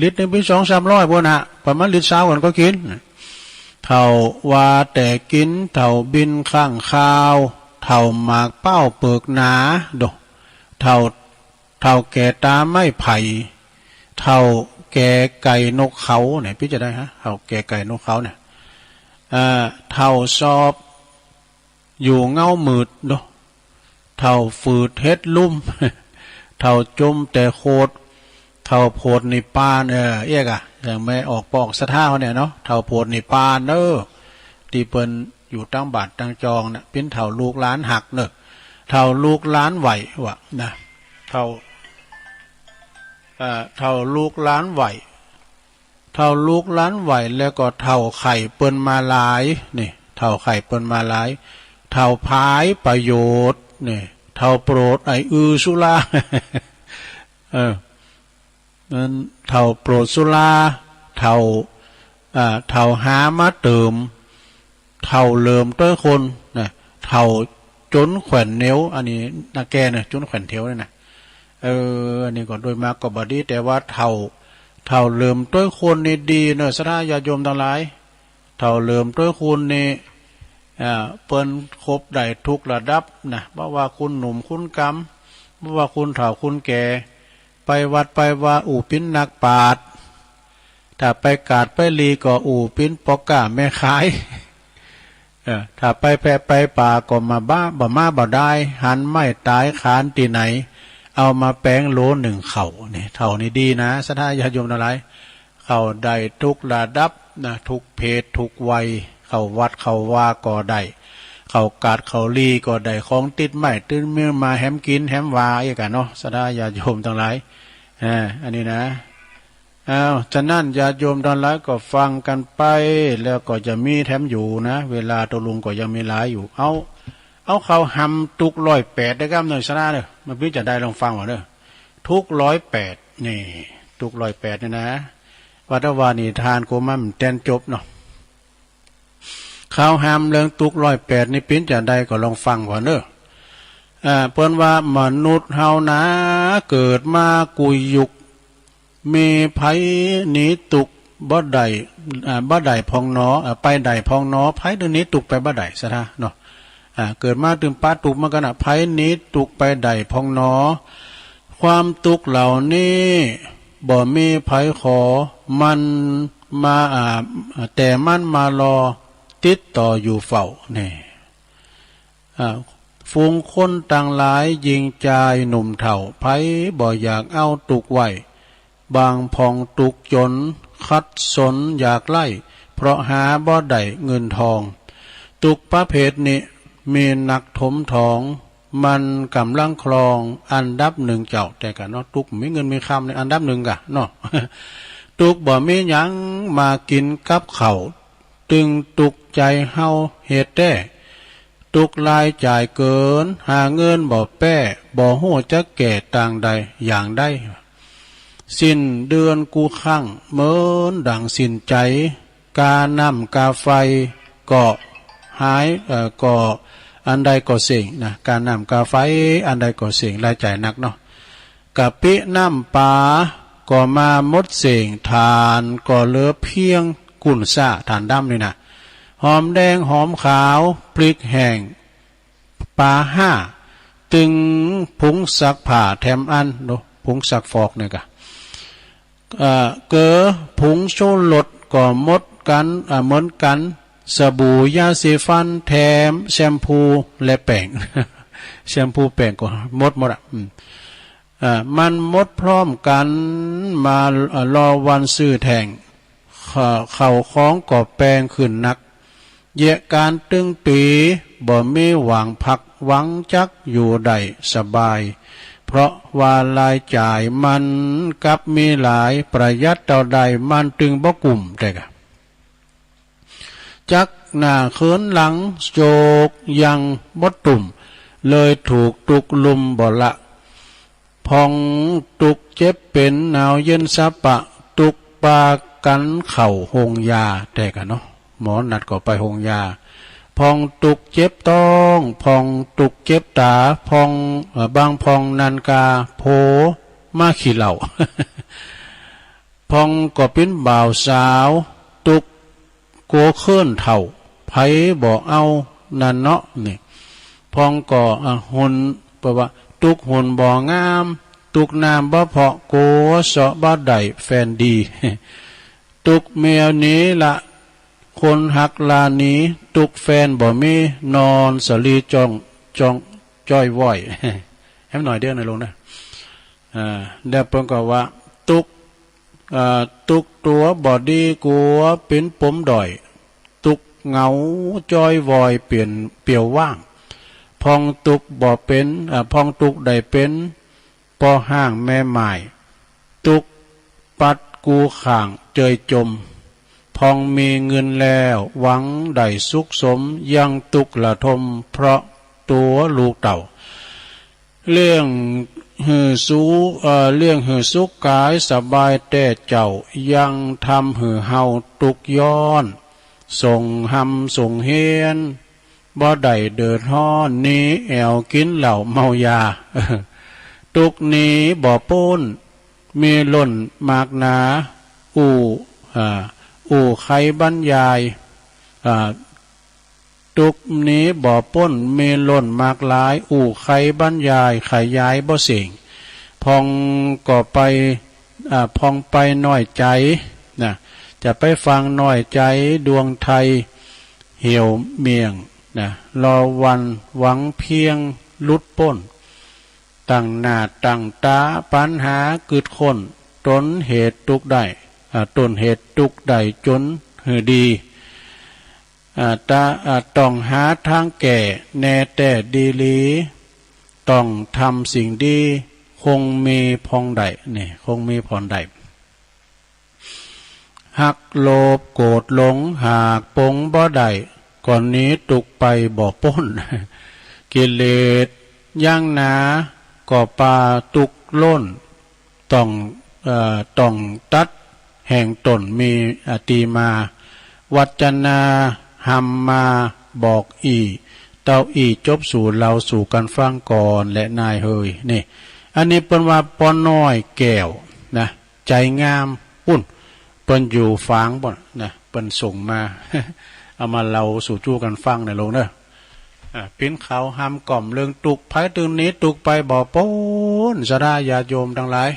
ลิตรหนึ่งเป็นสองสามร้อยพุ้นน่ะ ประมาณลิตรซาวก่อนก็กิน เฒ่าว่าแต่กิน เฒ่าบินข้างคาว เฒ่าหมากเป้าเปลือกหนา โด เฒ่า เฒ่าแก่ตาไม้ไผ่ เฒ่าแก่ไก่นกเขาเนี่ย พี่จะได้ฮะ เฒ่าแก่ไก่นกเขาเนี่ย เอ่อ เฒ่าสอบ อยู่เงามืดเนาะ เฒ่าฝืดเฮ็ดลุ่ม เฒ่าจมแต่โคตร เฒ่าโผดนิพพาน เออ เอียกอะ อย่างแม่ออกปอกสะท้าเนี่ยเนาะ เฒ่าโผดนิพพานเนอะ ที่เปิ้นอยู่ตั้งบาทตั้งจองน่ะ เป็นเฒ่าลูกหลานหักเนอะ เฒ่าลูกหลานไหววะนะ เฒ่า เอ่อ เฒ่าลูกหลานไหว เฒ่าลูกหลานไหวแล้วก็เฒ่าไข้เปิ้นมาหลาย นี่ เฒ่าไข้เปิ้นมาหลาย เฒ่าผายประโยชน์ นี่ เฒ่าโปรดไอ้อือสุรา เออ นั้นเฒ่าโปรดสุรา เฒ่า อ่า เฒ่าหามาเติม เฒ่าเหลิมต้อยคนนะ เฒ่าจนแขวนเนียว อันนี้นาแกนะ จนแขวนเทียวเนี่ยนะ เออ อันนี้ก็โดยมากก็บ่ดี แต่ว่าเฒ่า เฒ่าเหลิมต้อยคนนี่ดีเนอะ ศรัทธาญาติโยมทั้งหลาย เฒ่าเหลิมต้อยคนนี่ อ่า เปิ้นครบได้ทุกระดับนะ บ่ว่าคนหนุ่มคนกำ บ่ว่าคนเฒ่าคนแก่ ไปวัดไปวาอู้ปิ้นนักปราชญ์ ถ้าไปกาดไปลีก็อู้ปิ้นปอก้าแม่ขาย เออ ถ้าไปแพะไปป่าก็มาบ้า บ่มาบ่ได้ หันไม้ตายขานตี้ไหน เอามาแปงโหลนึ่งข้าว นี่ เฒ่านี่ดีนะ ศรัทธาญาติโยมทั้งหลาย เข้าได้ทุกระดับนะ ทุกเพศทุกวัย เข้าวัดเข้าวาก็ได้ เข้ากาดเข้าลีก็ได้ ของติดไม้ติดมือมาแหมกินแหมว่าอีกอะเนาะ ศรัทธาญาติโยมทั้งหลาย อ่า อันนี้นะ อ้าว ฉะนั้นญาติโยมทั้งหลายก็ฟังกันไป แล้วก็จะมีแถมอยู่นะ เวลาตกลงก็ยังมีหลายอยู่ เอา เอาเขาหำตุกร้อยแปดได้กำเนิดชนะเด้อ มันพี่จะได้ลองฟังว่าเด้อ ทุกร้อยแปด นี่ ทุกร้อยแปดเนี่ยนะ วัดวานิทานโกมันแตนจบเนาะ เขาหำเรื่องทุกร้อยแปดนี่ปิ้นจะได้ก็ลองฟังว่าเด้อ อ่า เปิ้นว่ามนุษย์เฮานะ เกิดมากู้ยุค มีไผหนีทุกข์บ่ได้ อ่า บ่ได้พ่องหนอ อ่า ไปได้พ่องหนอ ไผหนีทุกข์ไปบ่ได้ ศรัทธาเนาะ อ่า เกิดมาตึงปะทุกข์มากันนะ ไผหนีทุกข์ไปได้พ่องหนอ ความทุกข์เหล่านี้บ่มีไผขอ มันมา อ่า แต่มันมารอติดต่ออยู่เฝ้า นี่ อ่า ฝูงคนตังหลาย หญิงจายหนุ่มเฒ่า ไผบ่อยากเอาทุกข์ไว้ บางพ่องทุกข์จน ขัดสนอยากไล้ เพราะหาบ่ได้เงินทอง ทุกข์ประเภทนี้ มีนักถมถอง มันกำลังครองอันดับหนึ่งเจ้า แต่กะเนาะ ทุกข์มีเงินมีคำนี่อันดับหนึ่งกะเนาะ ทุกข์บ่มีหยังมากินกับข้าว ตึงทุกข์ใจเฮาเหตุแต๊ ทุกข์รายจ่ายเกิน หาเงินบ่แป๊ บ่ฮู้จักแก้ตางใดอย่างใด สิ้นเดือนกู้ครั้ง เหมือนดั่งสิ้นใจ กาน้ำกาไฟก็หาย เอ่อ ก็อันใดก็เซ็งนะ กาน้ำกาไฟอันใดก็เซ็ง รายจ่ายหนักเนาะ กะปิน้ำปลาก็มาหมดเส้ง ถ่านก็เหลือเพียงกุ่นซ่า ถ่านดำนี่นะ หอมแดงหอมขาว พริกแห้ง ปลาห้า ตึงผงซักผ้าแถมอันเนาะ ผงซักฟอกเนี่ยกะ เอ่อ เกลือผงชูรสก็หมดกัน อ่า เหมือนกัน สบู่ยาสีฟันแถมแชมพูและแป้ง แชมพูแป้งก็หมดหมดอะ อืม อ่า มันหมดพร้อมกัน มา อ่า รอวันซื้อแท่ง ข้า- ข้าวของก็แปงขึ้นนัก เยียะการตึงปี บ่มีหวังพักหวังจักอยู่ได้สบาย เพราะว่ารายจ่ายมันกลับมีหลาย ประหยัดเท่าใดมันตึงบ่กุ้มแต่กะ จักหน้าเขินหลัง โจกยังบ่ตุ่ม เลยถูกตุ๊กลุมบ่ละ พองตุ๊กเจ็บเป็นหนาวเย็นสะปะ ตุ๊กปากั๋นเข้าโฮงยา แต๊กะเนาะ หมอนัดก็ไปโฮงยา พองตุ๊กเจ็บต๊อง พองตุ๊กเจ็บต๋า พอง เอ่อ บางพองนันกา โผมาขี้เหล้า พองก็เป๋นบ่าวสาว ตุ๊กกั๋วเคิ้นเฒ่า ไผบ่เอานั่นเนาะนี่ พองก็ อ่ะ หุ่น แปลว่า ตุ๊กหุ่นบ่งาม ตุ๊กน้ำบ่เพาะ กั๋วเซาะบ่ได้แฟนดี ตุ๊กแมวหนีละ คนฮักลาหนี ตุ๊กแฟนบ่มี นอนสะลีจ้อง จ้อง จ้อยว้อย แหมหน่อยเดียวนะลุงนะ อ่า แล้วเปิ้นก็ว่า ตุ๊ก อ่า ตุ๊กตั๋วบ่ดีกั๋วเป๋นปมด้อย ตุ๊กเหงาจ้อยว้อยเปลี่ยนเปลี่ยวว่าง พองตุ๊กบ่เป๋น อ่า พองตุ๊กได้เป๋น ป้อฮ้างแม่หม้าย ตุ๊กปัดกู้ข้างเจยจม พองมีเงินแล้วหวังได้สุขสม ยังตุ๊กระทมเพราะตั๋วลูกเต้า เลี้ยงหื้อสุ เอ่อ เลี้ยงหื้อสุขกายสบายแต๊เจ้า ยังทำหื้อเฮาตุ๊กย้อน ส่งฮำส่งเฮียน บ่ได้เดือดฮ้อน หนีแอ่วกิ๋นเหล้าเมายา ตุ๊กหนีบ่ป๊น มีล้นมากหนา อู้ อ่า อู้ใค่บรรยาย อ่า ตุ๊กหนีบ่ป๊น มีล้นมากหลาย อู้ใค่บรรยาย ขยายบ่เส้ง พองก็ไป อ่า พองไปน้อยใจ๋ นะ จะไปฟังน้อยใจ๋ ดวงไทเหี่ยวเมี่ยง นะ รอวันหวังเพียงหลุดป๊น ตั้งหน้าตั้งต๋าปั๋ญหากึ๊ดค้น ต้นเหตุตุ๊กได้ อ่า ต้นเหตุตุ๊กได้จ๋นหื้อดี อ่า ตะ อ่า ต้องหาทางแก้แน่แต๊ดีหลี ต้องทำสิ่งดี คงมีผ่องได้ นี่ คงมีผ่องได้ ฮักโลภโกรธหลง หากปงบ่ได้ ก็หนีตุ๊กไปบ่ป๊น กิเลสยังหนา ก็ปาตุ๊กล้น ต้อง เอ่อ ต้องตัดแห่งต้นมี อ่า ตี้มา วัจนาฮำมาบอกอี้ เต้าอี้จบสู่เล่าสู่กั๋นฟังก่อนแลนายเฮย นี่ อันนี้เปิ้นว่าป้อน้อยแก้ว นะ ใจ๋งาม ปุ้น เปิ้นอยู่ฝางปุ้นนะ เปิ้นส่งมา เอามาเล่าสู่จู้กั๋นฟังนะลุงเนอะ อ่า ปิ้นเขาฮำก่อมเรื่องตุ๊กข์ ไผตึงหนีตุ๊กข์ไปบ่ป๊น ศรัทธาญาติโยมตังหลาย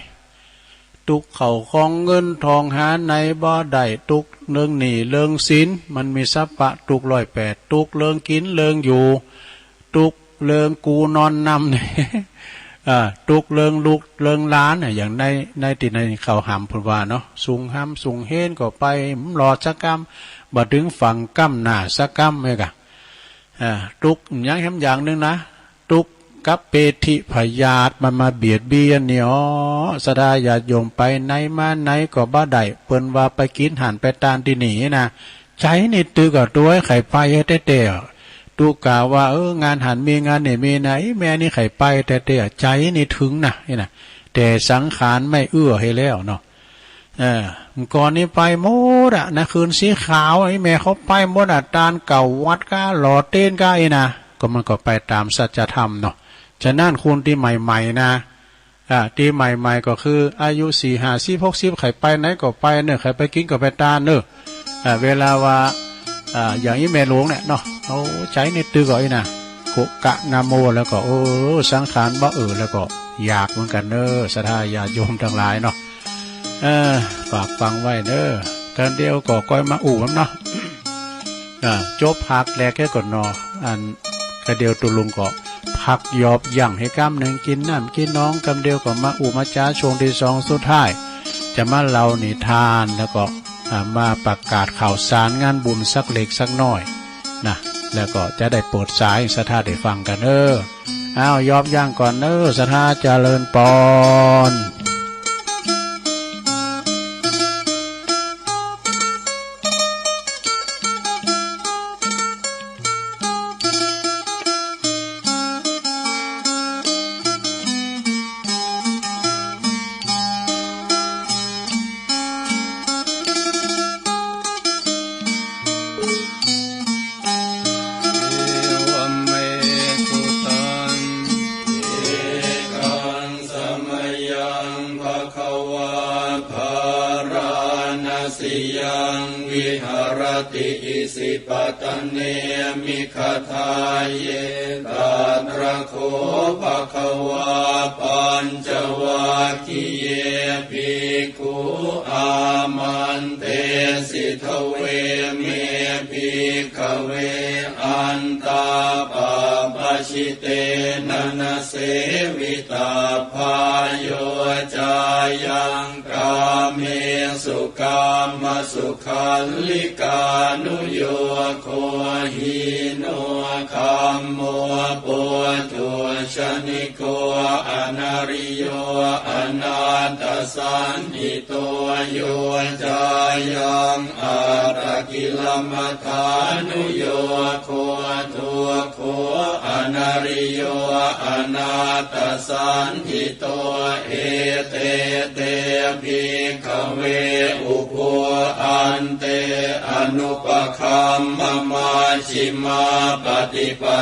ตุ๊กข์เข้าของเงินทองหาไหนบ่ได้ ตุ๊กข์เรื่องหนี้เรื่องสิน มันมีสัพพะตุ๊กข์ร้อยแปด ตุ๊กข์เรื่องกิ๋นเรื่องอยู่ ตุ๊กข์เรื่องกูนอนนำ อ่า ตุ๊กข์เรื่องลูกเรื่องหลาน อย่างใน ในตี้ในเขาฮำเปิ้นว่าเนาะ สุงฮำสุงเฮนก็ไป บ่รอดสักกำ บ่เถิงฝั่งก้ำหน้าสักกำ แม่นก่ะ อ่า ตุ๊กข์ยังแหมอย่างหนึ่งนะ ตุ๊กข์กับเปรตพยาธิมันมาเบียดเบียนนี่ อ้อ ศรัทธาญาติโยมไปไหนมาไหนก็บ่ได้ เปิ้นว่าไปกิ๋นหั้นไปตานตี้นี่นะ ใจ๋นี่ตึกเอาตั๋วใค่ไปแต๊ๆ ตุ๊กข์กาว่า เออ งานหั้นมีงานนี่มีนะ อีแม่นี่ใค่ไปแต๊ๆ ใจ๋นี่ถึงนะ นี่นะ แต่สังขารไม่เอื้อให้แล้วเนาะ เออ ก่อนนี้ไปหมดอะนะ คืนสีขาว ไอ้แม่เขาไปหมดอะ ตานเก่าวัดก้า หล่อเตนก้า ไอ้นะ ก็มันก็ไปต๋ามสัจธรรมเนาะ ฉะนั้นคนตี้ใหม่ๆ นะ อ่า ตี้ใหม่ๆ ก็คืออายุสี่ห้าสิบหกสิบ ใค่ไปไหนก็ไปเนอะ ใค่ไปกิ๋นก็ไปตานเนอะ อ่า เวลาว่า อ่า อย่างอี้แม่หลวงเนี่ยเนาะ โอ้ ใจ๋นี่ตึกเอาอี้นะ กุกะนะโม แล้วก็ โอ้ สังขารบ่เออ แล้วก็อยากเหมือนกันเนอะ ศรัทธาญาติโยมตังหลายเนาะ เออ ฝากฟังไว้เนอะ กำเดียวก็ก้อยมาอู้กันเนาะ อ่า จบภาคแรกแค่ก่อนเนาะ อันกำเดียวตุลุงก็พักยอบยั้งให้กำหนึ่ง กิ๋นน้ำกิ๋นนอง กำเดียวก็มาอู้มาจ๋าช่วงตี้สองสุดท้าย จะมาเล่านิทาน แล้วก็ อ่า มาประกาศข่าวสารงานบุญสักเล็กสักน้อยนะ แล้วก็จะได้เปิดสายศรัทธาได้ฟังกันเนอะ อ้าว ยอบยั้งก่อนเนอะ ศรัทธาเจริญปอน Yaṃ viharati isipatane migadāye, tatra kho bhagavā pañcavaggiye bhikkhū āmantesi: Dveme, bhikkhave, antā pabbajitena na sevitabbā. Yo cāyaṃ kāmesu kāmasukhallikānuyogo, hīno gammo pothujjaniko anariyo anatthasañhito. Yo cāyaṃ attakilamathānuyogo duk kho anariyo anatthasañhito. Ete te, bhikkhave, ubho ante anupagamma majjhimā paṭipadā